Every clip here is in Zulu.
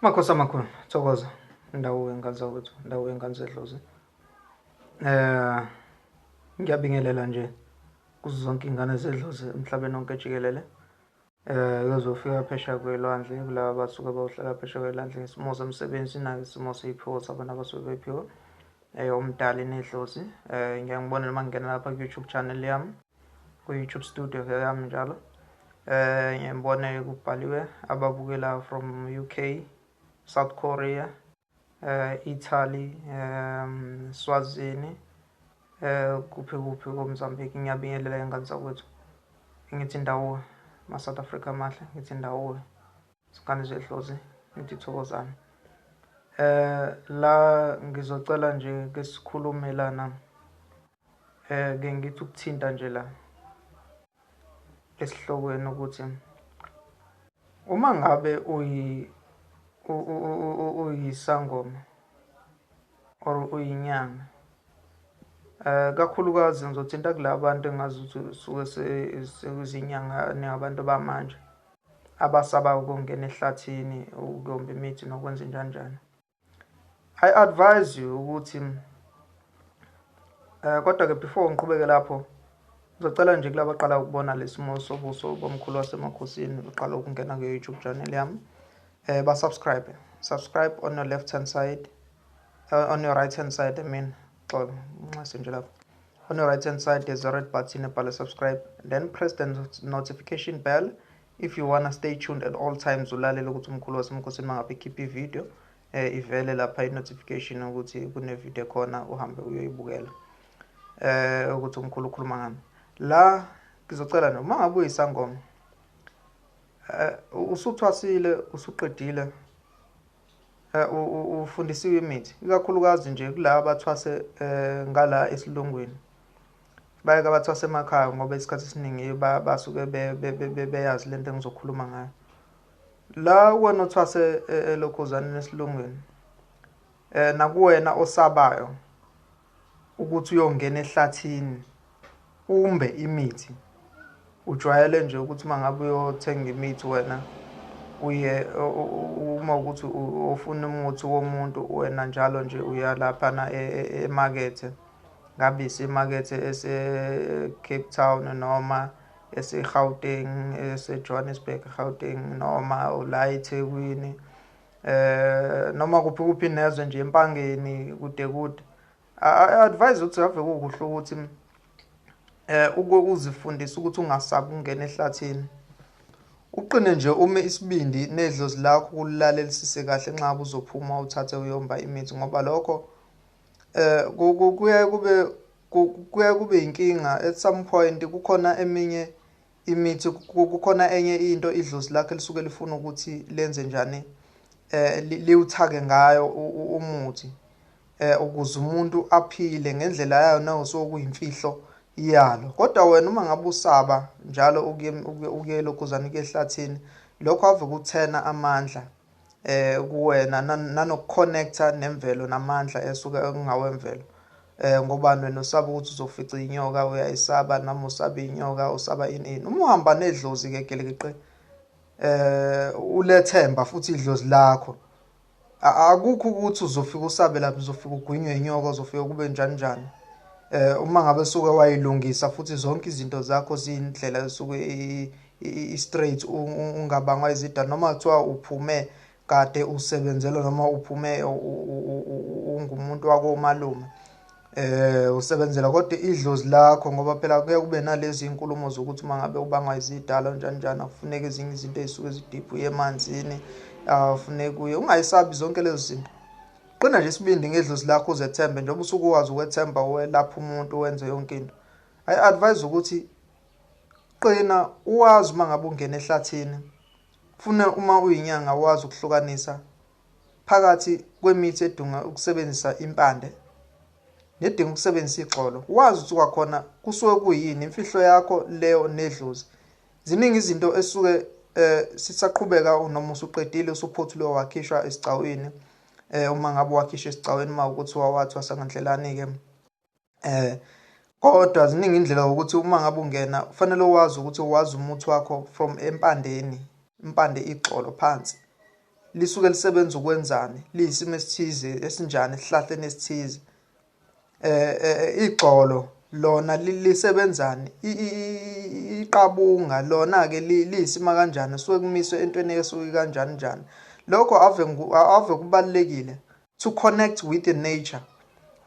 Makhosi amakhulu, thokoza. Ndawo wengane zakwethu, ndawo wengane zedlozi. Ngiyabingelela nje kuzo zonke iy'ngane zedlozi emhlabeni wonke jikelele. Kuzofika phesheya kwelwandle kulaba abasuke bayohlala phesheya kwelwandle ngesimo semsebenzi nangesimo sey'phiwo sabona abasuke bephiwe umdali nedlozi. Ngiye ngibone noma ngingena lapha ku-YouTube channel yami, ku-YouTube studio yami njalo. Ngiye ngibone kubhaliwe ababukela from UK, South Korea, Italy, Swazini, kuphi kuphi koMozambique. Ngiyabingelela iy'ngane zakwethu. Ngithi ndawo ma-South Africa amahle, ngithi ndawo zingane zedlozi, ngithi thokozani. La ngizocela nje ke sikhulume lana, ke ngithi ukuthinta nje la esihlokweni ukuthi uma ngabe uyisangoma or uyinyanga, kakhulukazi ngizothinta kula bantu engazi ukuthi suke sekuzinyanga ningabantu bamanje abasaba ukungena ehlathini ukuyomba imithi nokwenza njani njani. I advise you ukuthi kodwa ke before ngiqhubeke lapho, ngizocela nje kulaba abaqala ukubona lesimo sobuso bomkhulu wasemakhosini, uqala ukungena ku-YouTube channel yami, ba subscribe. Subscribe on your left hand side, on your right hand side, I mean, xolo, nxase nje lapho. On your right hand side there's a red button ebhalwe subscribe, then press the notification bell if you wanna stay tuned at all times, ulalele ukuthi umkhulu wasemakhosini mangabe ekhipha i-video, ivele lapha i-notification ukuthi kune-video khona, uhambe uyoyibukela ukuthi umkhulu ukhuluma ngani. La ngizocela nje uma ngabe uyisangoma, usuthwasile, usuqedile, ufundisiwe imithi, ikakhulukazi nje kulaba abathwase ngala esilungwini, bayeke abathwase emakhaya ngoba isikhathi esiningi basuke beyazi lento engizokhuluma ngayo. La wena othwase elokhuzaneni esilungwini, nakuwena osabayo ukuthi uyongena ehlathini umbe imithi, ujwayele nje ukuthi uma ngabe uyothenga imithi wena uye uma ukuthi ufuna umuthi womuntu wena njalo nje uya laphana emakethe, ngabe isemakethe ese-Cape Town noma ese-Gauteng, ese-Johannesburg, Gauteng, noma la eThekwini, noma kuphi kuphi nezwe nje, eMpangeni, kude kude. I advise ukuthi ave kukuhle ukuthi uzifundise ukuthi ungasabi ukungena ehlathini, uqine nje ume isibindi nedlozi lakho kulalelisise kahle nxa uzophuma uthathe uyomba imithi, ngoba lokho kuye kube inkinga at some point. Kukhona eminye imithi, kukhona enye into idlozi lakho elisuke lifuna ukuthi lenze njani, liwuthake ngayo umuthi ukuze umuntu aphile ngendlela yayo nawo kuyimfihlo yalo. Kodwa wena uma ngabe usaba njalo ukuye lokhuzana ukuye ehlathini, lokho ave kuthena amandla kuwena nanokuconnecta nemvelo namandla esuke kungawemvelo, ngoba wena usaba ukuthi uzofica inyoka, uyayisaba, noma usaba inyoka, usaba ini ini. Uma uhamba nedlozi ke gelekeqe, ulethemba futhi idlozi lakho, akukho ukuthi uzofika usabe lapho, uzofika ugwinywe inyoka, uzofika kube njani njani. Uma ngabe suke wayilungisa futhi zonke izinto zakho ziyindlela esuke i-straight, ungabangwa izidalwa, noma kuthiwa uphume kade usebenzela noma uphume ungumuntu wakomalume usebenzela, kodwa idlozi lakho, ngoba phela kuye kube nalezi inkulumo zokuthi uma ngabe ubangwa izidalwa njani njani, akufuneki ezinye izinto ey'suke zidiphu, uye emanzini, afuneki uye, ungayisabi zonke lezo zinto. Qina nje isibindi ngedlozi lakho, uzethembe njengoba usuke ukwazi ukwethemba, welapha umuntu, wenze yonke into. I advise ukuthi qina, uwazi uma ngabe ungena ehlathini, funa uma uyinyanga wazi ukuhlukanisa phakathi kwemithi edinga ukusebenzisa impande nedinga ukusebenzisa ixolo, wazi ukuthi kwakhona kusuke kuyini imfihlo yakho leyo nedlozi. Ziningi izinto esuke sisaqhubeka noma usuqedile, usuphothule, wakhishwa esigcawini, uma ngabe wakhishwa esigcawini, uma ukuthi wawathwasa ngandlelani ke, kodwa ziningi indlela ukuthi uma ngabe ungena kufanele wazi ukuthi wazi umuthi wakho from empandeni, impande, ixolo phansi. Lisuke lisebenza ukwenzani, liyisimo esithize esinjani esihlahleni esithize. Igxolo lona lisebenzani, iqabunga lona-ke liyisima kanjani, suke kumiswe entweni esuke kanjani njani. Lokho ave kubalulekile to connect with the nature.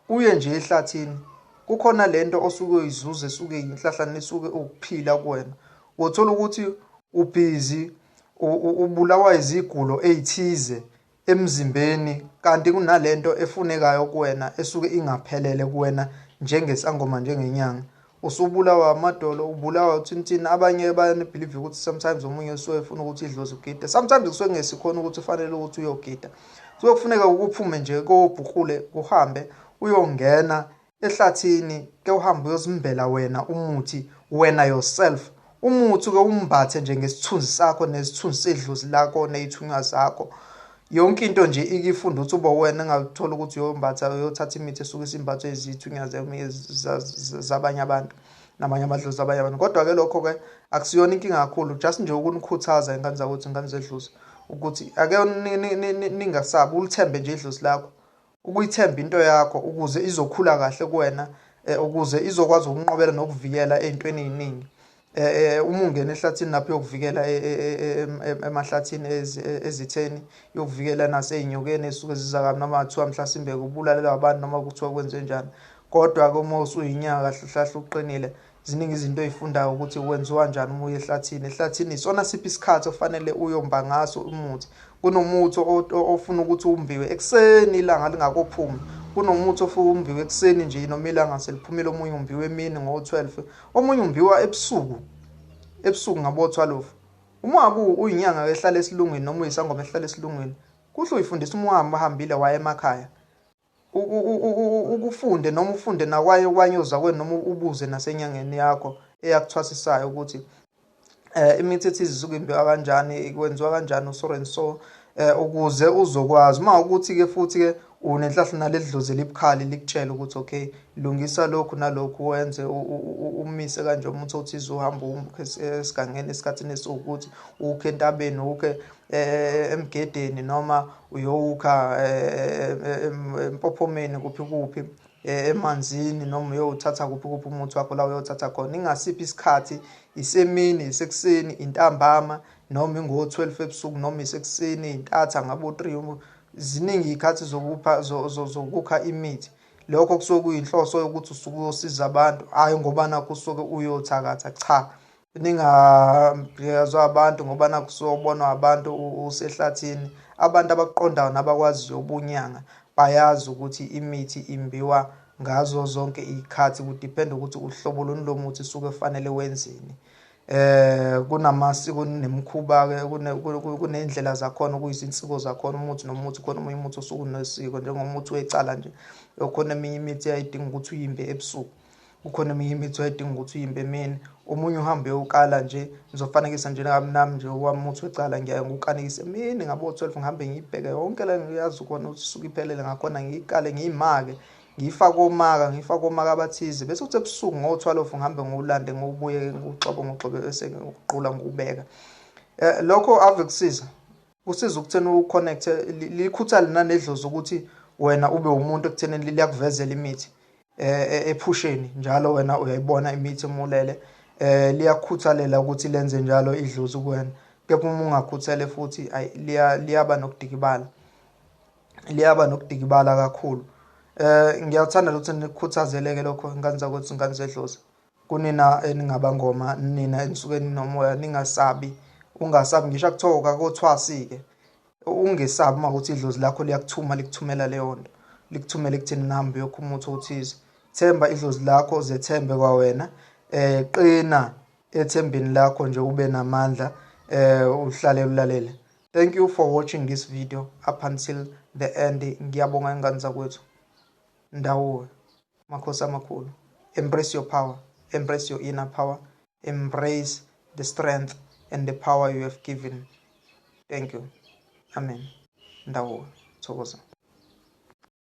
Uye nje ehlathini, kukhona lento osuke uyizuza esuke inhlahlane esuke ukuphila kuwena. Uthola ukuthi ubhizi ubulawa izigulo ezithize emzimbeni, kanti kunalento efunekayo kuwena esuke ingaphelele kuwena njengesangoma, njengenyanga. Usubulawa amadolo, ubulawa uthintini. Abanye bayane-believe ukuthi sometimes omunye usuke efuna ukuthi idlozi ugide, sometimes kusuke kungesikhona ukuthi ufanele ukuthi uyogida. Kusuke kufuneka ukuphume nje kobhukrule, kuhambe uyongena ehlathini, ke uhambe uyozimbela wena umuthi, wena yourself umuthi, ke umbathe nje ngesithunzi sakho nesithunzi sedlozi lakho ney'thunywa zakho. Yonke into nje ikifunda ukuthi ube wena, engathola ukuthi uyombatha uyothatha imithi esuke isimbathwe izithunywa zabanye abantu namanye amadlozi abanye abantu. Kodwa-ke lokho-ke akusiyona inkinga kakhulu, just nje ukunikhuthaza ingane zakwethu, ingane zedlozi, ukuthi ake ningasabi, ulithembe nje idlozi lakho, ukuyithemba into yakho ukuze izokhula kahle kuwena, ukuze izokwazi ukunqobela nokuvikela ey'ntweni ey'ningi. Uma ungena ehlathini lapho yokuvikela emahlathini ezitheni, yokuvikela nasey'nyokeni ey'suke ziza kabi, noma kuthiwa mhlasimbe kubulalelwa abantu noma kuthiwa kwenze njani. Kodwa-ke uma usuyinyanga kahle hlahle uqinile, ziningi izinto oy'fundayo ukuthi kwenziwa kanjani uma uya ehlathini. Ehlathini isona siphi isikhathi ofanele uyomba ngaso umuthi. Kunomuthi ofuna ukuthi umbiwe ekuseni ilanga lingakophumi, kunomuthi ofuna umbiwe ekuseni nje noma ilanga seliphumile, omunye umbiwe emini ngo-12, omunye umbiwa ebusuku, ebusuku ngabo-12. Uma ngabe uyinyanga ehlala esilungwini noma uyisangoma ehlala esilungwini, kuhle uyifundisa uma uhamba uhambile waya emakhaya, ukufunde noma ufunde nakwaye kwanye ozakwenu, noma ubuze nasenyangeni yakho eyakuthwasisayo ukuthi imithi ethize isuke imbiwa kanjani, kwenziwa kanjani so and so, ukuze uzokwazi. Uma ukuthi-ke futhi-ke unenhlahla naleli dlozi elibukhali likutshela ukuthi okay, lungisa lokhu nalokhu, wenze umise kanje umuthi othize, uhambe umukhe esigangeni esikhathini esiwukuthi, ukhe entabeni, ukhe emgedeni, noma uyowukha empophomeni kuphi kuphi, emanzini, noma uyowuthatha kuphi kuphi umuthi wakho la uyothatha khona. Ingasiphi isikhathi, isemini, isekuseni, intambama, noma ingo-12 ebusuku, noma isekuseni, intatha ngabo-3. Ziningi iy'khathi zokupha zokukha imithi. Lokho kusuke kuyinhloso yokuthi usuke uyosiza abantu, hhayi ngoba nakhu usuke uyothakatha. Cha, ningabhekazwa abantu ngoba nakhu usuyobonwa abantu usehlathini. Abantu abakuqondayo nabakwaziyo ubunyanga bayazi ukuthi imithi imbiwa ngazo zonke iy'khathi, kudiphenda ukuthi uhlobo luni lomuthi suke kufanele wenzeni. Kunamasiko, kunemikhuba-ke, kuney'ndlela zakhona okuyizinsiko zakhona umuthi nomuthi. Khona omunye umuthi osuke unesiko, njengomuthi wecala nje, khona eminye imithi eyayidinga ukuthi uyimbe ebusuku, kukhona eminye imithi oyidinga ukuthi uyimbe emini. Omunye uhambe uyowukala nje, ngizofanekisa nje nami nje owami umuthi wecala ngiyaye ngiwukanekise emini ngabo-12, ngihambe ngiyibheke yonke la ngiyazi khona ukuthi isuke iphelele ngakhona, ngiyikale ngiyimake, ngiyifake omaka, ngiyifake omaka abathize, bese kuthi ebusuku ngo-12 ngihambe ngiwulande, ngiwubuye ngiwugxobe ngigxobe bese ngiwuqula ngiwubeka. Lokho ave kusiza, kusiza ukutheni uconnect, likhuthale nanedlozi ukuthi wena ube umuntu ekuthenini liyakuvezela imithi ephusheni njalo, wena uyayibona imithi emulele. Liyakukhuthalela ukuthi lenze njalo idlozi kuwena, kepha uma ungakhuthele futhi liyaba nokudikibala, liyaba nokudikibala kakhulu. Ngiyathanda ukuthi nikukhuthazeleke lokho ingane zakwethu, ingane zedlozi, kunina eningabangoma, nina enisuke ninomoya, ningasabi, ungasabi ngisho kuthiwa kakothwasi-ke, ungesabi uma ukuthi idlozi lakho liyakuthuma, likuthumela leyo nto, likuthumela ekutheni nihambe uyokha umuthi othize. Themba idlozi lakho, zethembe kwawena, qina ethembeni lakho nje, ube namandla, uhlale ulalele. Thank you for watching this video up until the end. Ngiyabonga ingane zakwethu. Ndawo makhosi amakhulu. Embrace your power, embrace your inner power, embrace the strength and the power you have given. Thank you. Amen. Ndawo. Thokoza.